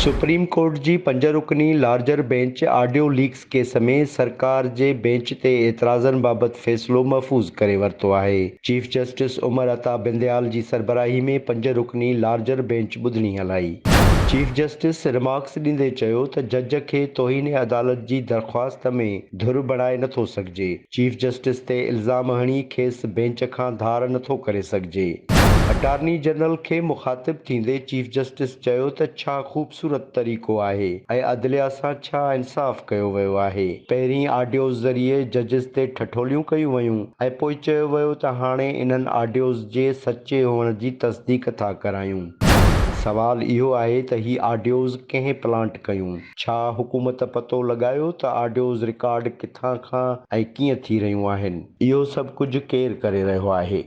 Supreme court جي پنج رڪني larger bench audio leaks case ۾ سرڪار جي بينچ تي اعتراضن بابت فيصلو محفوظ ڪري ورتو آهي. چيف جسٽس عمر عطا بنديال جي سربراهي ۾ پنج رڪني لارجر بينچ ٻڌڻي هلائي. چيف جسٽس رمارڪس ڏيندي چيو ته جج کي توهين عدالت جي درخواست ۾ ڌر بڻائي نٿو سگهجي. چيف جسٽس تي الزام هڻي کيس بينچ کان ڌار نٿو ڪري سگهجي. اٽارني جنرل کي مخاطب ٿيندي چيف جسٽس چيو ته ڇا خوبصورت طريقو آهي ۽ عدليا سان ڇا انصاف ڪيو ويو آهي، پهرين آڊيوز ذريعي ججز تي ٺٺوليون ڪيون ويون ۽ پوء چيو ويو ته هاڻي انهن آڊيوز جي سچي هئڻ جي تصديق ٿا ڪرايون. سوال اهو آهي ته هي آڊيوز ڪنهن پلانٽ ڪيون؟ ڇا حڪومت پتو لڳايو ته آڊيوز رڪارڊ ڪٿان کان ۽ ڪيئن ٿي رهيون آهن؟ اهو سڀ ڪجهه ڪير ڪري رهيو آهي؟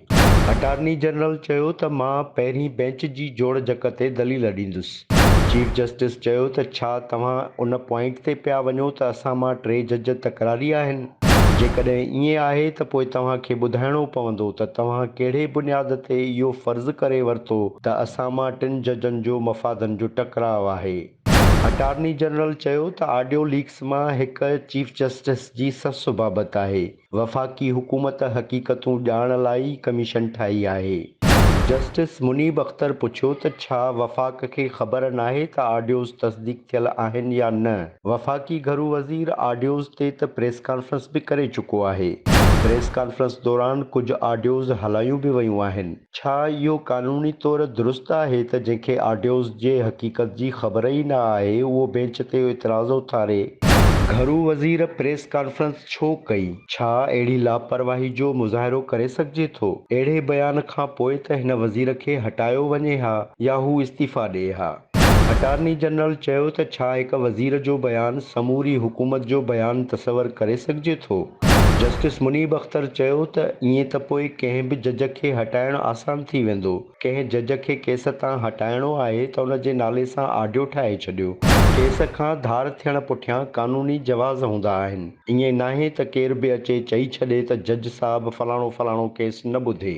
اٽارني جنرل چيو ته مان پهرين بينچ جي جوڙجڪ تي دليل ڏيندس. چيف جسٽس چيو ته ڇا توهان ان پوائنٽ تي پيا وڃو ته اسان مان ٽي جج تڪراري آهن؟ جيڪڏهن ائين آهي ته پوء توهان کي ٻڌائڻو پوندو ته توهان ڪهڙي بنياد تي اهو فرض ڪري ورتو ته اسان مان ٽن ججن جو مفادن جو ٽڪراء آهي. اٽارني جنرل چيو ته آڊيو ليڪس مان هڪ چيف جسٽس جي سس بابت آهي، وفاقي حڪومت حقيقتون ڄاڻڻ لاء ئي ڪميشن ٺاهي آهي. جسٽس منيب اختر پڇيو ته ڇا وفاق کي خبر ناهي ته آڊيوز تصديق ٿيل آهن يا نه؟ وفاقي گهرو وزير آڊيوز تي ته پريس ڪانفرنس به ڪري چڪو آهي، پريس ڪانفرنس دوران ڪجهه آڊيوز هلايون به ويون آهن. ڇا اهو قانوني طور درست آهي ته جنهن کي آڊيوز جي حقيقت جي خبر ئي نه آهي اهو بينچ تي اعتراض اٿاري؟ گهرو وزير پريس ڪانفرنس ڇو ڪئي؟ ڇا اهڙي لاپرواهي جو مظاهرو ڪري سگهجي ٿو؟ اهڙي بيان کان پوء ته هن وزير کي هٽايو وڃي ها يا هو استعيفيٰ ڏئي ها. اٽارني جنرل چيو ته ڇا هڪ وزير جو بيان سموري حڪومت جو بيان تصور ڪري سگهجي ٿو؟ جسٽس منيب اختر چيو ته ائين ته پوء ڪنهن به جج کي هٽائڻ آسان ٿي ويندو، ڪنهن جج کي ڪيس تان هٽائڻو آهي ته ان جي نالي سان آڊيو ٺاهي ڇڏيو، ڪيس کان ڌار ٿيڻ پٺيان قانوني جواز هوندا آهن، ائين ناهي ته ڪير به اچي چئي ڇڏي ته جج صاحب فلاڻو فلاڻو ڪيس نه ٻڌي.